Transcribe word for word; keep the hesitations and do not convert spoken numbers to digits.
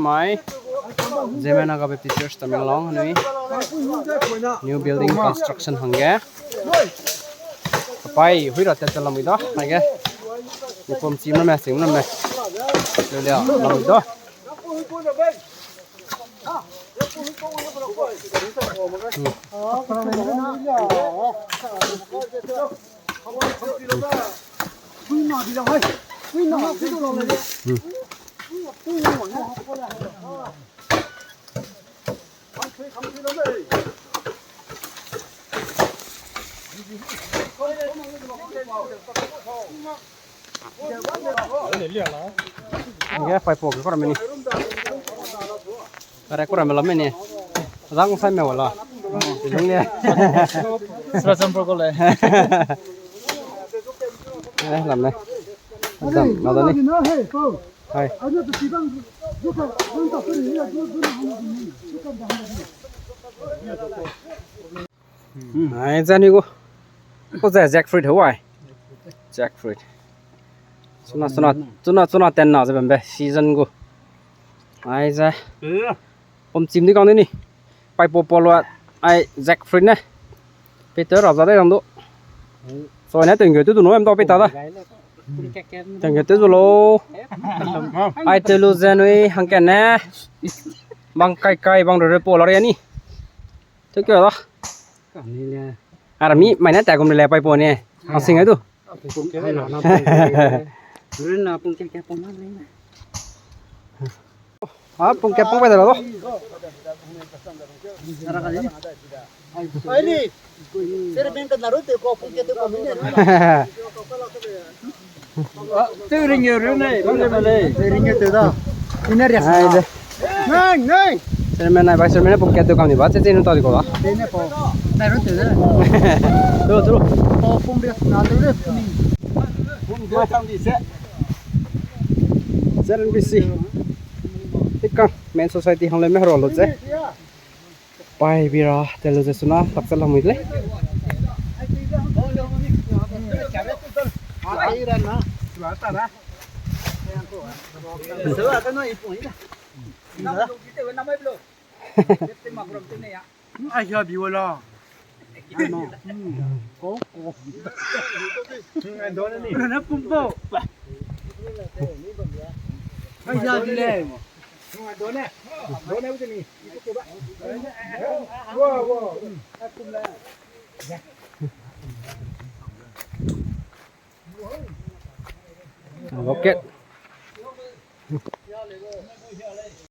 Mai, Zeme Naga Baptist Church Tamenglong anui new building construction hangge. Pai, hui ra tet lamui da, mai ge. Ni pom chi mame, sing mame. Leu leu, lamui da. Nge pai po ke kora meni. Kare kora me lo meni. Zang sai me wala. Bilung le. Sura sampur ko le. Eh, lam me. Dam, na da ni. Hai. Ai, zani gu. Ko ze jackfruit hewai. Jackfruit. Suna, suna, suna, suna ten na ze bambe season gu. Ai ze. Pom chim di kang di ni. Pai po po lo ai jackfruit ne. Peter rap za de rang du. So ne tengge tu du no em do peta da. Tengge tu du lo. Ai te lu ze nui hangke ne. Bang kai kai bang re re po la re ni. Thank you da. Kani le. Ara mi mai ne ta gum le pai po ne. Ang sing ai du. Runa pung ke ke pung ma le. Ah, pung ke pung pai da lo. Ai ni. Sir ben ka na ru te ko pung ke te ko mi ne. Te ring yo ru ne, ru ne ma le. Te ring yo te da. Ine ria. Ai de. Nai, nai. Chairman nai, vice chairman ne pung ke te kam ni ba, che che nu ta di ko ba. Te ne ko. Nai ru te de. Turu, turu. Ko pung ria na te de ni. Pung de kam di se. Z N B C. Tikang, Men Society hang le me ro lo ze. Pai bira, telu ze suna, tak ze lamui le. Ai ya bi wala. Ko, ko. Ai done ni. Na pum ko. Ai ya bi le. Ai done. Done u ni. Rocket.